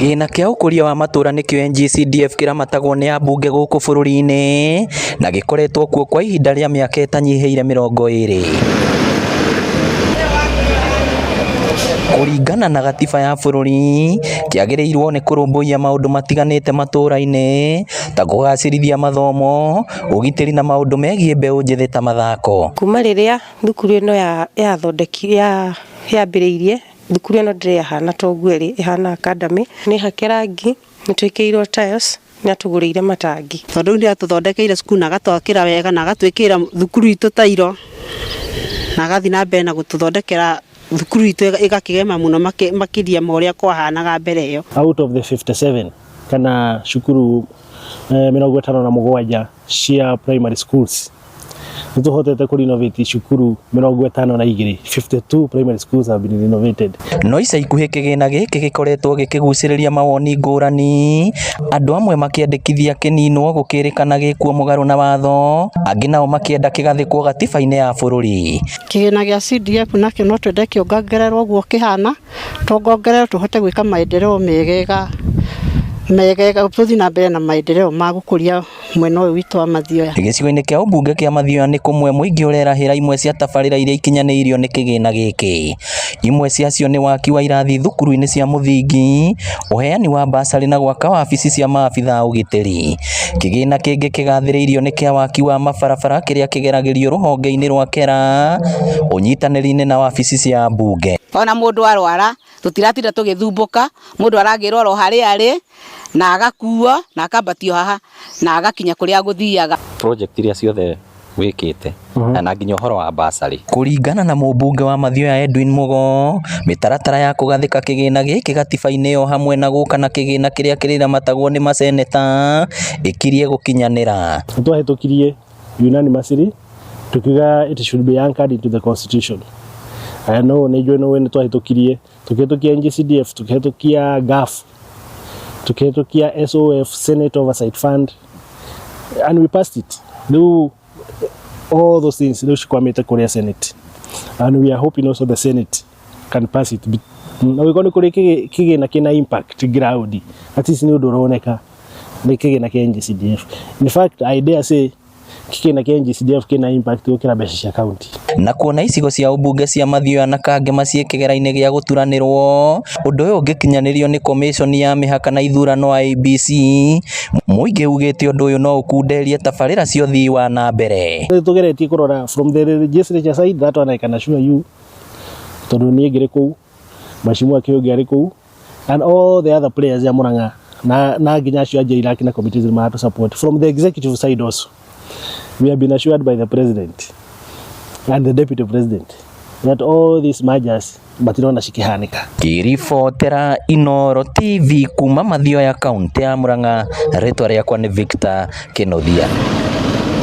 Kĩgĩna kĩa ũkũria wa matũra nĩkĩo NGCDF kĩramatagwo nĩ ambunge gũkũ bũrũri-inĩ na gĩkoretwo kuo kwa ihinda rĩa mĩaka ĩtanyihĩire 20. Kũringana na gatiba ya bũrũri, kĩagĩrĩirwo nĩ kũrũmbũiya maũndũ matiganĩte matũra-inĩ ta kũgacĩrithia mathomo, ũgitĩri na maũndũ megiĩ mbeũ njĩthĩ ta mathako. Kuma rĩrĩa thukuru ĩno yambĩrĩirie, thukuru ĩno ndĩrĩ yahana ta ũguo ĩrĩ, ĩhana academy. Nĩ hake rangi, nĩ twĩkĩrĩirwo tiles, nĩ atũgũrĩire matangi. Tondũ rĩu nĩ atũthondekeire cukuru na agatwakĩra wega na agatwĩkĩrĩra thukuru itũ tairo na agathiĩ na mbere na gũtũthondekera thukuru itũ ĩgakĩgema mũno makĩria ma ũrĩa kwahanaga mbere ĩyo. Out of the 57 kana cukuru 57 cia primary schools, nĩ tũhotete kũ renovate cukuru 52. 52 primary schools have been renovated. No ica ikuhĩ kĩgĩna gĩkĩ gĩkoretwo gĩkĩgucĩrĩria mawoni ngũrani, andũ amwe makĩendekithia kĩninwo gũkĩrĩkana gĩkuo mũgarũ na watho, angĩ nao makĩenda kĩgathĩkwo gatiba-inĩ ya bũrũri. Kĩgĩna gĩa CDF nakĩo no twende kĩongongererwo ũguo kĩhana, tuongongererwo tũhote gwĩka maendeleo megega megega, tũthiĩ na mbere na maendeleo ma gũkũria mwena ũyũ witũ wa Mathioya. Gĩcigo-inĩ kĩa ũmbunge kĩa Mathioya nĩ kũmwe mũingĩ ũrerahĩra imwe cia tabarĩra iria ikinyanĩirio nĩ kĩgĩna gĩkĩ. Imwe ciacio nĩ waki wa irathi thukuru-inĩ cia mũthingi, ũheani wa basarĩ na gwaka wabici cia maabitha a ũgitĩri. Kĩgĩna kĩngĩ kĩgathĩrĩirio nĩ kĩa waki wa mabarabara kĩrĩa kĩgeragĩrio rũhonge-inĩ rwa KERA ũnyitanĩri-inĩ na wabici cia mbunge. Ona mũndũ arwara, tũtiratinda tũgĩthumbũka, mũndũ aragĩrwo oro harĩa arĩ na agakuo na akambatio haha na agakinya kũrĩa agũthiaga. Project iria ciothe wĩkĩte na nginya ũhoro wa basarĩ. Kũringana na mũmbunge wa Mathioya Edwin Mugo, mĩtaratara ya kũgathĩka kĩgĩna gĩkĩ gatiba-inĩ o hamwe na gũka na kĩgĩna kĩrĩa kĩrĩramatagwo nĩ maseneta ĩkirie gũkinyanĩra. Nĩ twahĩtũkirie unanimously tukiuga it should be anchored into the constitution. I know nĩ njũĩ nĩ twahĩtũkirie, tukĩhĩtũkia NGCDF, tukĩhĩtũkia GAF, tukĩhĩtũkia SOF, Senate Oversight Fund, and we passed it. Rĩu all those things rĩu cikwamĩte kũrĩa Senate, and we are hoping also the Senate can pass it. Na gũkorwo nĩ kũrĩ kĩgĩna kĩna impact ground, at least nĩ ũndũ ũroneka nĩ kĩgĩna kĩa NGCDF. In fact, I dare say kĩgĩna kĩa NGCDF kĩna impact gũkĩra mbeca cia county. Na kuona icigo cia ũmbunge cia Mathioya na Kangema ciĩ kĩgera-inĩ gĩa gũturanĩrwo, ũndũ ũyũ ũngĩkinyanĩrio nĩ Commission ya mĩhaka na ithurano IEBC, mũingĩ ugĩte ũndũ ũyũ no ũkunderie tabarĩra cia ũthii wa na mbere. Nĩ tũgeretie kũrora from the legislature side, that one I can assure you, tondũ niĩ ngĩrĩ kũu, Mheshimiwa Kĩũngĩ arĩ kũu and all the other players ya Murang'a na nginya acio a JLAC na committees maratu support. From the executive side also, we have been assured by the president and the deputy president that all these mergers matirona cikihanĩka. Ngĩribotera Inooro TV kuma Mathioya, kaunti ya Murang'a, rĩtwa rĩakwa nĩ Victor Kĩnuthia.